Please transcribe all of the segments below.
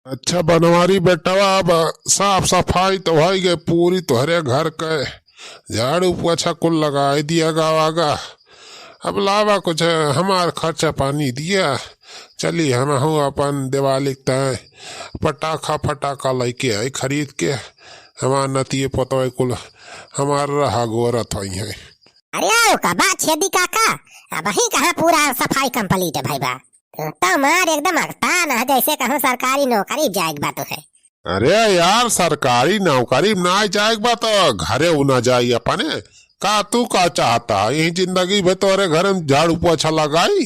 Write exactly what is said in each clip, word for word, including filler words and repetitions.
अच्छा बनवारी बेटवा, अब साफ सफाई तो होइ गए पूरी, तोहरे घर के झाड़ू पोछा कुल लगाइ दिया गवा गा। अब लावा कुछ हमार खर्चा पानी दिया, चली हमहू अपन दिवाली के तय पटाखा फटाखा लइके आई खरीद के, हमार नतिये पोतवे कुल हमार रहा गोरत होइहैं। अरे आओ का बा छेदी काका, अबहीं कहाँ पूरा सफाई complete है भाई बा। तू तो मार एकदम अगता न है, जैसे कहूँ सरकारी नौकरी जाएक बा तोहे। अरे यार, सरकारी नौकरी में ना जाएक बा तो घरे उ ना जाई अपने। का तू का चाहता है, यही जिंदगी भर तोरे घर में झाड़ू पोछा लगाई?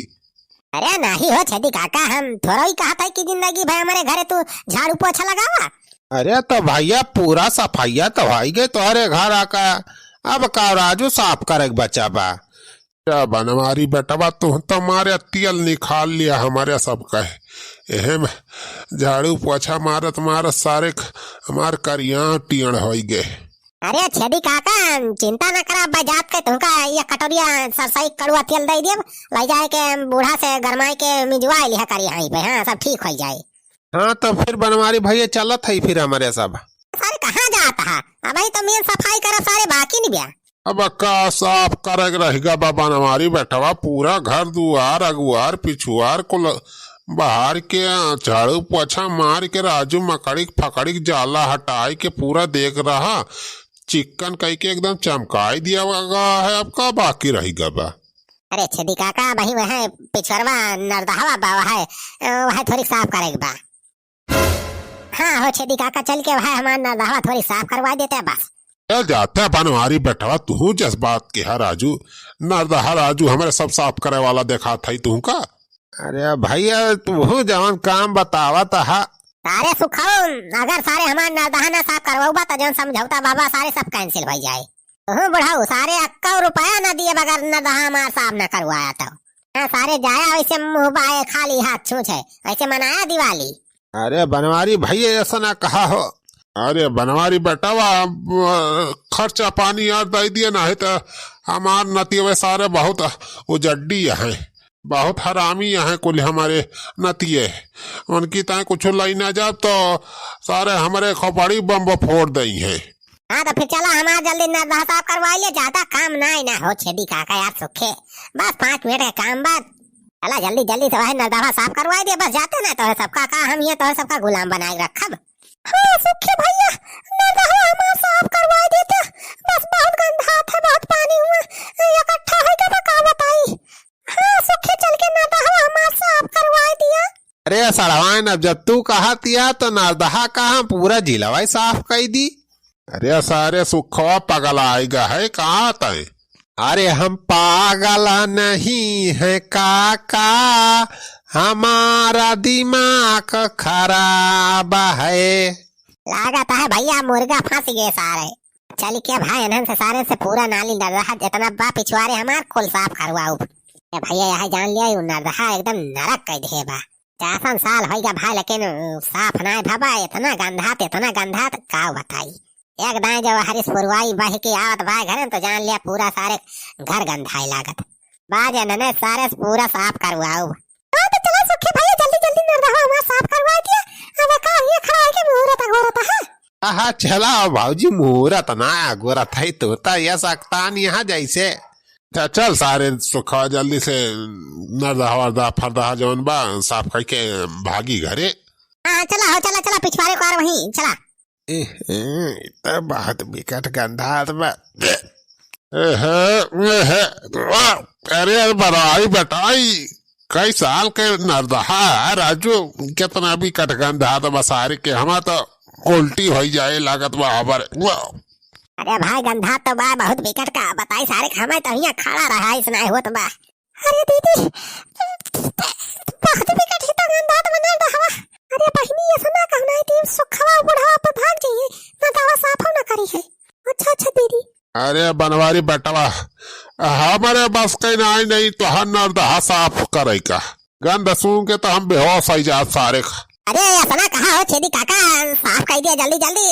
अरे नाही हो छेदी काका, हम थोड़ा ही कहत है कि जिंदगी भर हमारे घरे तू झाड़ू पोछा लगावा। अरे तो भैया, पूरा सफाइया तो होइ गए तोहरे घर आका, अब का राजू साफ करेक बचा बा? क्या बनवारी बेटवा, तू तो मारे तेल निकाल लिया हमारे सब कहे। एहम झाड़ू पोछा मारत मारत सारे ख-, हमार करिया टीण होइ गए। अरे छेदी काका, चिंता न करा, बजात के तुमका ये कटोरिया सरसई कड़ुआ तेल दे देब, ले जाए के बूढ़ा से गरमाए के मिजवाए लिहा करी हाई पे, हाँ, सब ठीक होइ जाए। हाँ, तो फिर बनवारी भैया चलत है फिर हमारे सब। सारे कहाँ जात है? अबही तो मेन सफाई करा सारे, बाकी नहीं बया। अब का साफ करे के रह गा बा बनवारी बेटवा, पूरा घर दुआर, अगुआर, पिछुआर कुल बहार के, झाड़ू पोछा मार के राजू मकड़िक फकड़िक जाला हटाए के पूरा देख रहा, चिक्कन कई के एकदम चमकाई दिया गा है। अब का बाकी रह गा बा? अरे छेदी काका, वही वह पिछुअरवा नरदहवा बा, वह, वह थोड़ी साफ करे के बा। हाँ हो छेदी काका, चल के वह हमार नरदहवा थोड़ी साफ करवा देते बस। चल जाते बनवारी बेटवा, तू जस बात के है राजू, नरदहा राजू हमरे सब साफ करे वाला देखात है तू का। अरे भैया, तू जवन काम बतावत हा। सारे सुखाओ, अगर सारे हमार नरदहा ना साफ करवाउबा त जौन समझौता बाबा सारे सब cancel होइ जाए। तू बुढ़ाऊ सारे अक्का रुपया ना दिए बगैर नरदहा हमार साफ ना करवाया तो। हाँ, सारे जाया वैसे मुँह बाए खाली हाथ छूछे, वैसे मनाया दिवाली। अरे बनवारी भैया, ऐसा ना कहा हो। अरे बनवारी बेटवा, अब खर्चा पानी यार दे दिए, नहीं तो हमार नतिये सारे बहुत उजड्डी हैं, बहुत हरामी हैं कुल हमारे नतिये। उनकी ताए कुछ लई ना जाब तो सारे हमरे खोपड़ी बम फोड़ दई हैं। हाँ, तो फिर चला, हमार जल्दी नरदहा साफ करवाई ले, ज्यादा काम ना ही ना हो छेदी काका यार सुखे, बस पाँच मिनट का काम बा। चला जल्दी जल्दी से वही नरदहा साफ करवाई दे, बस जाते ना तो है सबका का हम ये तो है सबका गुलाम बनाए रखब। हाँ सुखे भैया, नरदहा हमार साफ करवाई देते, बस बहुत गंधात है, बहुत पानी हुआ इकट्ठा है, का बताई। हाँ सुखे, चल के नरदहा हमार साफ करवाई दिया। अरे सड़वाइन, अब जब तू कहा तिया तो नरदहा कहाँ, पूरा जिलवा ही साफ कई दी। अरे सारे सुखवा पगलाइ गा है, कहाँ तय? अरे हम पागल नहीं है काका, हमारा दिमाग खराब है। लागत है भैया मुर्गा फंस गए सारे। चल के भाई इन्हन से सारे से पूरा नाली नरदहा जितना बा पिछुआरे हमार कुल साफ करवाउब। ए भैया यहाँ जान लिया यू नरदहा एकदम नरक कई दे बा। चासन साल होइगा भाई, लेकिन साफ नाय भवा, इतना गंधात, इतना गंधात, का बताई। एक दाएं जब हरीश पुरवाई बह के आवत बा घरे, तो जान लिया पूरा सारे घर गंधाए लागत। बाजे नने सारे पूरा साफ करवाउब। हाँ, तो चला सुखे भैया, जल्दी जल्दी नरदहा हमार साफ करवा दिया। अब का ये खड़ा है कि मुहूर्त अगोरत है? आहा, चला भौजी, मुहूर्त ना अगोरत है, तो ता ये सकतान यहाँ जैसे। अच्छा, चल सारे सुखवा जल्दी से नरदहा वरदहा फरदहा जवन बा, साफ करके भागी घरे। हाँ, चला हो, चला, चला, पिछवारे कार वहीं, चला। ए, ए, ई त बहुत बिकट गंधात बा। ए, हे, ए, हे, वाह, अरे, अरे, बड़ाई बेटाई, कई साल के नरदहा है, राजू, कितना बिकट गंधात बा सारे के, हमार तो उल्टी होई जाए लागत बा, हमारे, वाह। अरे भाई, गंधात तो बा बहुत बिकट का, बताई सारे के, हमें तो हियाँ खड़ा रहा, इस नाय होत बा। अरे दीदी, बहुत बिकट ही तो गंधात बा नरदहवा। अरे बहिनी, ऐसा ना कहना है कि सुखवा बुढ़वा पर भाग जाइए, नरदहवा साफ हो ना करी है। अच्छा, अच्छा दीदी। अरे बनवारी बेटवा, हमारे बस के नाई नहीं तो हर नरदहा साफ करे का। गंध सूंघ के तो हम बेहोश हो जात सारे। अरे ऐसा ना कहा हो छेदी काका, साफ कर दिया जल्दी जल्दी,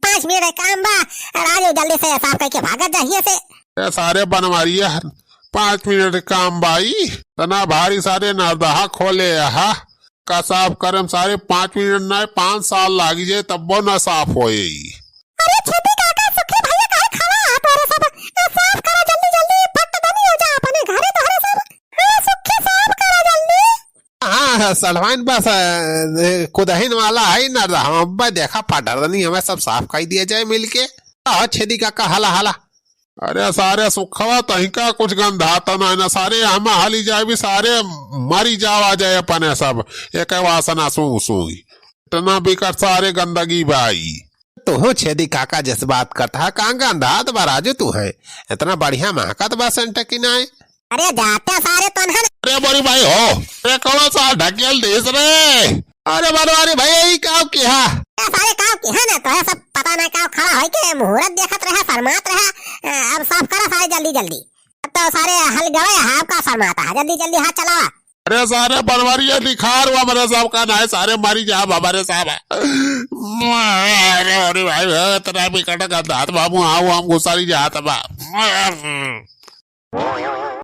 पाँच मिनट का काम बा, राजू जल्दी से साफ करके भागत जाइए से। ए सारे बनवारिया, पाँच मिनट काम बाई, तना भारी सारे नरदहा खोले आहा, का साफ करे में सारे पाँच मिनट ना, पाँच साल लागी जाए, तब्बो ना साफ होए। अरे छेदी काका, सुखी भैया काहे खड़ा है तोरे सब? ए, साफ करा जल्दी जल्दी, पट दनी हो जा अपने घरे तोहरे सब। हाँ सुखी, साफ करा जल्दी। हाँ, हाँ, सलवाइन बस, अ, कुदहिन वाला है ना, हम अब्बे देखा पटर दनी, हमें सब साफ कर दिया जाए मिलके। हाँ छेदी काका, हला हला। अरे सारे सुखवा, तहिका कुछ गंधाता ना है ना सारे, हम हली जाए भी सारे मरी जावा जाए अपने सब, एक वासना सूंघ सूंघी। इतना बिकट सारे गंदगी बाई। तू छेदी काका जस बात करता है, कहाँ गंधात बा राजू तू है? इतना बढ़िया महकत बा सेंट की नाय। अरे जाते सारे तनहन। अरे बड़ी भाई हो, अरे कौन सा ढकेल देस रे? अरे बनवारी भैया, ई काव किहा? ए, सारे काव किहा ना, तोहे सब पता ना काव खड़ा होई के मुहूर्त देखत रहा, शर्मात रहा। ए, अब साफ करा सारे जल्दी जल्दी। अब तो सारे हल गए, हाव का शर्माता है, जल्दी जल्दी हाथ चलावा। अरे सारे बनवारी, ये लिखार हुआ मेरे साहब का ना है, सारे मारी जा बाबा रे साहब। अरे, अरे भाई, इतना भी कटक अंधात बाबू, आओ हम गुसारी जात बा।